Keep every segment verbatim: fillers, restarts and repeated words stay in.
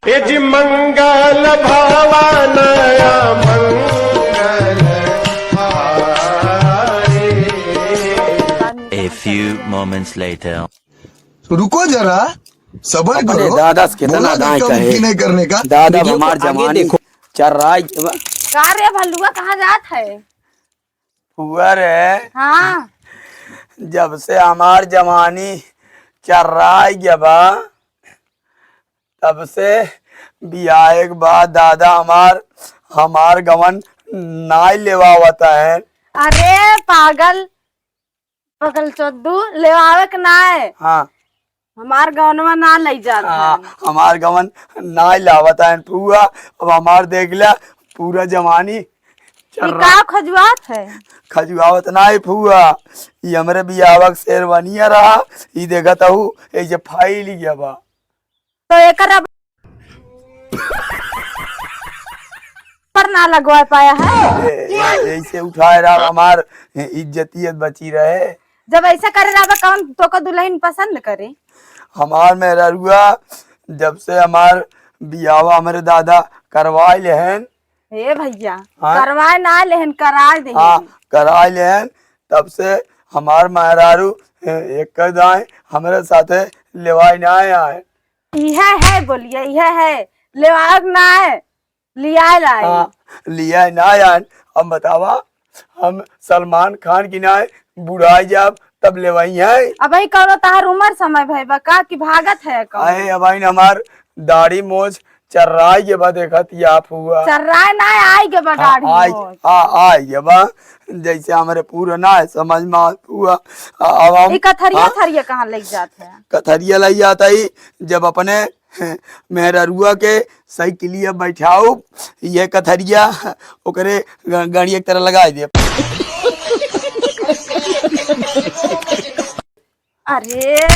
ए जी मंगल भवन मंगल हारी। A few moments later. रुको जरा, सबर अपने करो। दादा से कितना बोला ना दाएं कभी कहे। नहीं करने का। दादा वीडियो हमार को आगे जमाने देखो। चर्राई के बा। का रे भलुआ, कहाँ जात है? फुआ रे, हाँ। जब से हमार जवानी चर्राई गया बा, तब से बियाहे के बाद दादा हमार, हमार गवन नाई लेवावत है। अरे पागल, पागल चोद्दू, लेवावे के नाय। हाँ। हमार गवनवा ना लई जात हाँ, है। हमार गवन नाई लावत है फुआ। अब हमार देख ला, पूरा जवानी ई चर्रा- का खजुआत है? खजुआवत नाई फुआ, ई हमरे बियाहवा के शेरवानिया रहा, ई देखत हऊ, ऐसे फैल गया बा। तो एकर अब पर ना लगवा पाया है। ए, ए, ऐसे उठाए रहा हमार इज्जतियत बची रहे। जब ऐसा करे रहा, कौन तोको दुल्हन पसंद करे? हमार मेहरारुआ जब से हमार बियाहवा हमरे दादा करवाए लेहन। हे भैया, हाँ? करवाए ना लेहन, कराए देहन। हाँ, कराए लेहन, तब से हमार मेहरारू, ए, एक दाएं हमरे साथे लेवाए ना आए। इहे है बोलिया, इहे है, लेवाग ना है, लियाए लाई। हाँ, लियाए ना आयन। अब बतावा, हम सलमान खान की ना बुढ़ाई जाब तब लेवाई है। अब ही कौनो तहार उम्र समय भई बा का कि भागत है कौनो? अरे अब आई हमार दाढ़ी मोछ चर्राई के बा, देखत या फुआ। चर्राए ना, आई के बा हाँ, दाढ़ी आई, मोछ। हाँ, आई के बा, जैसे हमरे पूरा ना है समझ में आ फुआ। आ, अब हम ई कथरिया हाँ? थरिया कहाँ लग जात है? कथरिया लग जाता ही जब अपने मेहररुआ के साइकिलिया बैठाउब, ये कथरिया ओकरे ग-, गाड़ी एक तरह लगाए दे। अरे,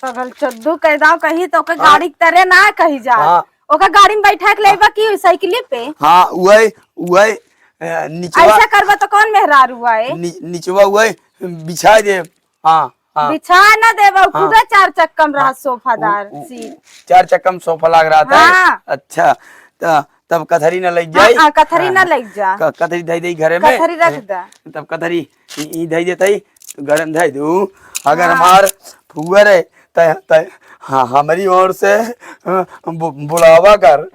पगल चोद्दू कह दाओ कहीं तो ओके हाँ। गाड़ी के तरह ना कही जा। हाँ। ओका गाड़ी में बैठा के लेबा की साइकिलिया पे? हाँ, उहे, उहे, अ, निचवा ऐसा करबा तो कौन मेहरारू आए? नि-, निचवा उहे बिछा दे। हाँ, हाँ। बिछा ना देबा, हाँ। खुदे चार चक्का में रहा हाँ। सोफादार उ, उ, सीट। चार चक्का में सोफा लाग रहा था। हाँ। अच्छा, त-, तब कथरी न लग हाँ, जाई। हाँ, कथरी हाँ, न हाँ। लग जा। क-, कथरी धई दे घरे में। कथरी रख दा। तब कथरी ई, ई धई देता ही, तो घरे में धई दू। अगर हाँ। हमार फुआ रहे, त, त, हाँ, हमारी ओर से, अ, बु-, बुलावा कर।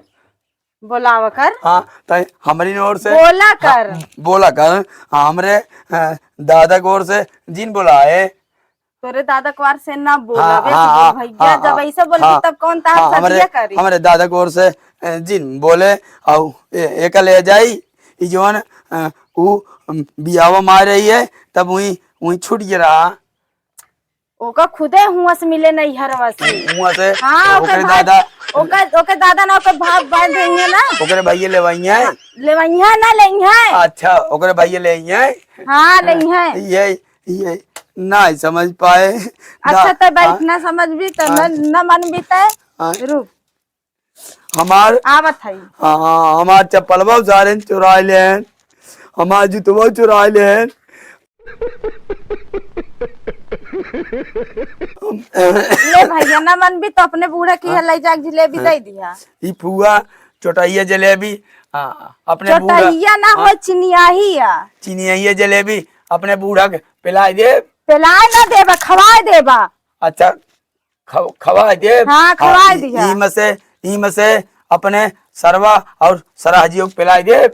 बोलावा कर। हाँ, त हमरी ओर से बोला कर। हाँ, बोला कर। हाँ, हमरे, अ, दादा के ओर से जिन बोलाए। तोरे दादा के ओर से ना बोला, हाँ, बे हाँ, तू हाँ, भैया, हाँ, जब हाँ, ऐसे बोलबी हाँ, तब कौन तार हाँ, हमरे, सदिया करी? हमरे दादा के ओर से, अ, जिन बोले, अउ ए-, एका ले जाई, ई जवन, अ, ऊ, अम, बियावा मार रही है, तब वहीं, वहीं छूट गया रहा। ओका खुदे हुआं से मिले नैहरवा से। हुआं से? हाँ, ओकरे ओकर भाई, दादा ओकर, ओकर दादा ना ओकर भाई बांध देंगे ना। ओकरे भैया लेवइया है? हाँ, लेवइया ना लेइहे। अच्छा, ओकरे भैया लेइहे? हाँ, लेइहे। ये, ये ना समझ पाए। अच्छा, दा-, तो बैठ हाँ। ना समझबी, तो हाँ। न, न मनबी, तो हाँ। रुक। हमार आवत हई। हाँ, हमार चप्पलवा सारे चुराए लेहन, हमार जूतवा चुराए लेहन। ले भैया, ना मनबी तो अपने बूढ़ा की हाँ। ले जाके जिलेबी हाँ। दे दिया। ई फुआ चोटैया जलेबी, आ, अपने बूढ़ा चोटैया ना हाँ। हो, चिनियाही आ। चिनियाही जलेबी अपने बूढ़ा के पिलाए दे। पिलाए ना देबा, खवाए देबा। अच्छा, खव-, खवाए देब। हाँ, आ, खवाए ई, दिहा। ई में से, ई में से अपने सरवा और सराहजियो के पिलाए देब।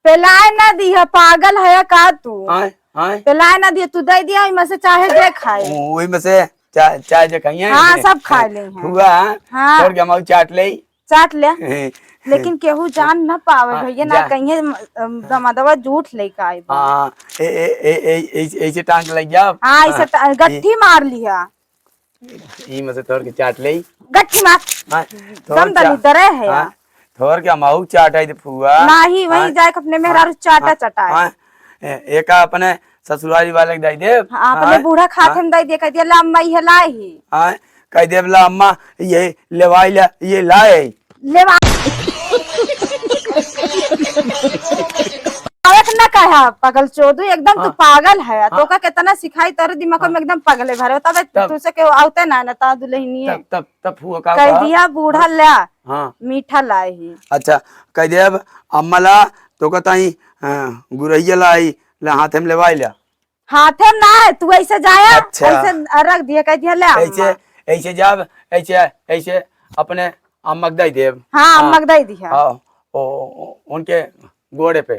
पिलाए ना दिहा, पागल है का तू? आय, आय। पिलाए ना दिहा, तू दे दिहा, ई में से चाहे जे खाए। ओ, ओही में से चाहे, चाहे जे खाइए। हाँ, सब खा ले हैं। हुआ, हाँ। छोड़ के हम चाट ले। चाट ले। हे, लेकिन केहू जान ना पावे हाँ, भैया, ना जा। कहिए, अम, दमादवा जूठ लेके आए बा। हाँ, ए, ए, ए, ए, ए, ऐसे टांग लग जाओ। हाँ, ऐसे हाँ, टा-, गट्ठी ए, मार लिया। ई में से तोड़ के चाट ले। गट्ठी मार। हाँ, तोड़ दम चा-, दनी दरे है हाँ, यार। तोड़ के हम आऊ चाट आई दे फुआ। नाही, वहीं हाँ, जाए के अपने मेहरारू हाँ, चाटा हाँ, चटाए। हाँ, ए, एका अपने ससुरारी वाले के दे दे। हाँ, अपने हाँ, बूढ़ा खाते हाँ। में दे दिया, कह दिया, "ला अम्मा, ये लाई ही।" हाँ, कह देब, "ला अम्मा, ये लेवाई ला, ये लाए।" लेवा। आवे के न कहा, पागल चोदू, एकदम तू हाँ। पागल है। हाँ। तोका केतना सिखाई, तोरे दिमाग हाँ। में एकदम पागले भरे। तब तब तुसे के आवते ना, ना ता दुल्हनिए। तब, तब, तब फुआ का कह कहा? दिया बूढ़ा हाँ। ल्या, हाँ। मीठा लाए ही। अच्छा, कह दे अब अम्मा ला, तोका ताई, हाँ, गुरैया लाई, ला हाथे में लेवाई ला। हाथे में ना है, तू ऐसे जाया, अच्छा। ऐसे रख दिया, कह दिया, "ले ऐसे, अम्मा।" ऐसे जाब, ऐसे, ऐसे अपने अम्मा के दे देब। हाँ, हाँ। अम्मा के दे दिया। हाँ, ओ, ओ, उनके गोड़े पे।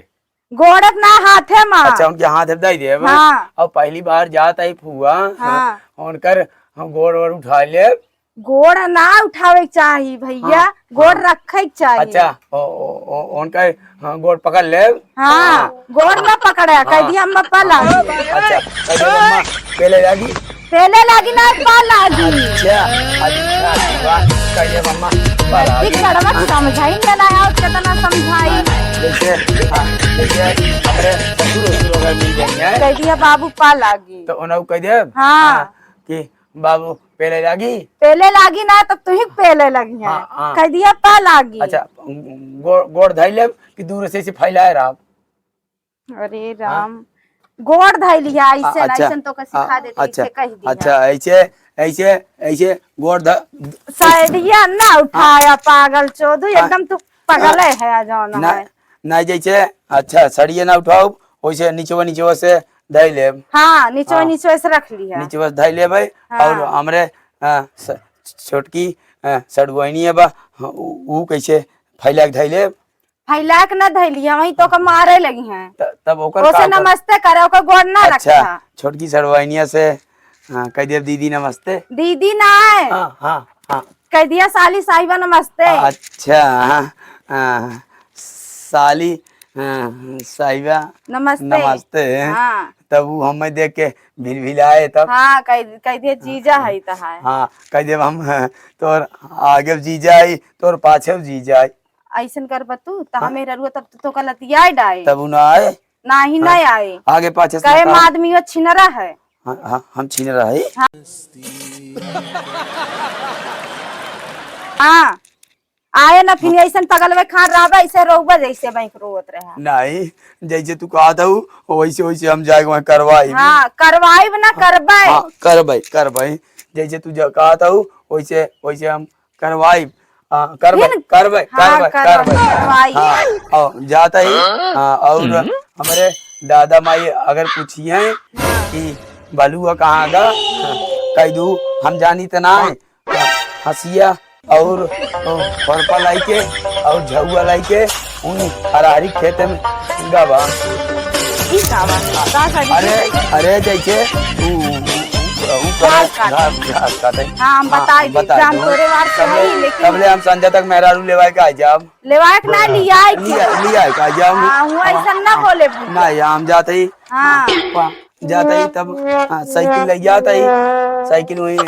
गोड़े पे ना, हाथे में। अच्छा, उनके हाथे में दे देब। हाँ। और पहली बार जात आई फुआ, हाँ। उनकर हम गोड़ वोड़ उठा लेब। गोड़ ना उठावे के चाही भैया, हाँ, गोड़ हाँ। रखे के चाही। अच्छा, ओ, ओ, ओ, उनका, हाँ, गोड़ पकड़ लेब। हाँ, हाँ। गोड़ ना पकड़े, हाँ। कह दिया अम्मा पा लागी। अच्छा, कह दिया अम्मा, पेले लागी? पेले लागी ना, पा लागी। अच्छा, अच्छा, वाह, कह दिया अम्मा, पा लागी। ठीक, सड़वा समझाई ना, ना आओ, कितना समझाई। हाँ, जैसे, हाँ, जैसे हमारे ससुर, ससुर अगर मिल जाएंगे, कह दिया बाबू पा लागी। तो उन्हें कह दे, हाँ। हाँ, कि बाबू, पेले लागी? पेले लागी ना, तब तू ही पेले लगी है। हाँ, हाँ। कह दिया पा लागी। अच्छा, गो-, गोड़ धई लेब कि दूर से ऐसे फैलाए रहब? अरे हाँ। राम, गोड़ धई लिया, ऐसे आ, ना, अच्छा। ऐसे तो का सिखा आ, देते, अच्छा। ऐसे कह दिया। अच्छा, ऐसे, ऐसे, ऐसे गोड़ ध-, साइडिया ना उठाया, हाँ। पागल चोदू, हाँ। एकदम तू पगले हाँ। है, आ जाओ ना ना, है। ना, जैसे, अच्छा, सड़िए ना उठाओ, वैसे निचवा, निचवा से धई लेब। हाँ, निचवा, हाँ। निचवा से रख लिया। निचवा से धई लेब, हाँ। और हमरे, अ, स-, छोटकी, अ, सड़ुआइनी है बा, उ, उ कैसे फैला के धई लेब? फैला के ना धई लिया, वहीं तो ओके मारे लगी हैं। त-, तब ओकर ओसे का कर-, नमस्ते करे, ओकर गोड़ ना अच्छा, रखा। छोटकी सड़ुआइनिया से, हाँ, कह दिया, "दीदी नमस्ते।" दीदी ना है। हाँ, हाँ, हाँ। कह दिया, "साली साहिबा नमस्ते।" अच्छा, हाँ, हाँ, साली, हाँ, साहिबा नमस्ते। नमस्ते। हाँ। तब उ हमें देख के भिलभिलाए तब। हाँ, कह, कह दिया, "जीजा हाँ। है तो है।" हाँ, कह दिया, "हम तोर आगे जीजा आई, तोर पाछे जीजा आई।" ऐसन करबा तू, त हाँ। हमें ररुआ तब तो का लतियाए डाए। तब उ ना आए? नाही, हाँ। ना आए। आगे पाछे से कहे ना हम आदमी वो छिनरा है। हाँ, हाँ, हम छिनरा है। हाँ। हाँ। आए ना फिर हाँ। ऐसन पगलवे खान रहबा, ऐसे रोबा जैसे बैंक रोवत रहा। नहीं, जैसे तू कहत हऊ, वैसे, वैसे हम जाए वहाँ करवाई। हाँ, करवाई ना हाँ। करबे। हाँ, करबे, करबे। जैसे तू जा-, कहत हऊ, वैसे, वैसे हम करवाई, आ, करबे, फिर? करबे, हाँ, करबे, करबे, करबे। करवाई। हाँ, और जाता ही, हाँ, और हम्म। हमरे दादा माई अगर पूछिए कि बलुआ कहाँ गा, कह दू, "हम जानी त ना है।" हंसिया और, और खुरपा लाई के और झउआ लाई के उन हरारी खेत में गवा। ई का बा? का करी? अरे, अरे, जैसे उ, उ, उ, उ घास काटे। घास, घास काटे। हाँ, हम हाँ, बताई दी, बता जान दो। तोरे वार से तबले, हई, लेकिन तबले हम संझा तक मेहरारू लेवाए के आ जाब। लेवाए के ना, हाँ, लियाए के। लिया, लियाए के आ जाब। हाँ, हुआ हाँ, ऐसा ना हाँ। बोले भूत। ना, हम जाते ही। हाँ। हाँ, जाते ही तब, हाँ, साइकिल ले जाते ही। साइकिल वहीं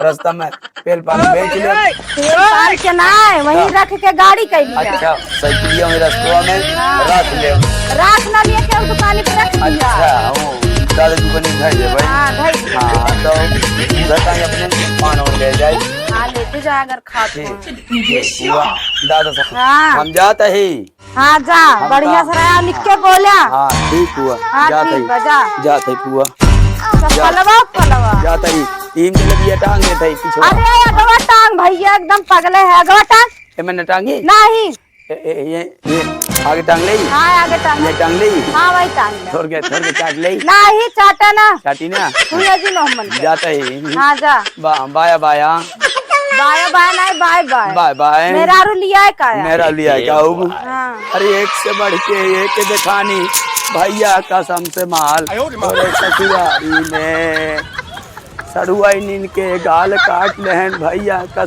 रास्ता में पेल पान बेच ले। पेल पान के ना है, वहीं हाँ। रख के गाड़ी कैली है। अच्छा, साइकिलिया वहीं रस्तवा में हाँ। रख ले। रात ना लिए के दुकान पे रख दिया। अच्छा, वो दादा दुकान में धर दे भाई। हाँ, धर दिया। हाँ, तो उधर कहीं अपने पान और ले जाए। हाँ, लेते जा अगर खाते ठीक, हैं। ठीक, हुआ। दादा साहब, हाँ। हम जाते ही। हाँ, जा, हम बढ़िया का से रहा, लिख के बोला। हाँ, ठीक हुआ। हाँ, जात ठीक हई। बा, जा। जात हई फुआ। तो जा। फलवा, फलवा। जात हई। तीन जलेबिया टांग देत हई, पीछे। अरे, अगवा टांग भैया, एकदम पगले है, अगवा टांग। ए, मैंने टांगी? नहीं। ए, ए, ये, ये, आगे टांग ले। हाँ, आगे टांग। ये टांग ले। हाँ, वही टांग ले। थोड़ के, थोड़ के चाट ले। नहीं, चाटा ना। चाटी ना। तू ये जी नौ मन के। जात हई। हाँ, जा। बा-, बाया, बाया। बाया, बाया नहीं, बाय, बाय। बाय, बाय। मेहरारू लियाए का है? मेहरारू लियाए का हो? हाँ। अरे, एक से बढ़ के एक देखानी, भैया कसम से माल। आयो रे माँ। अरे, ससुरारी में सड़ुआई नीन के गाल काट लेहन, भैया कसम।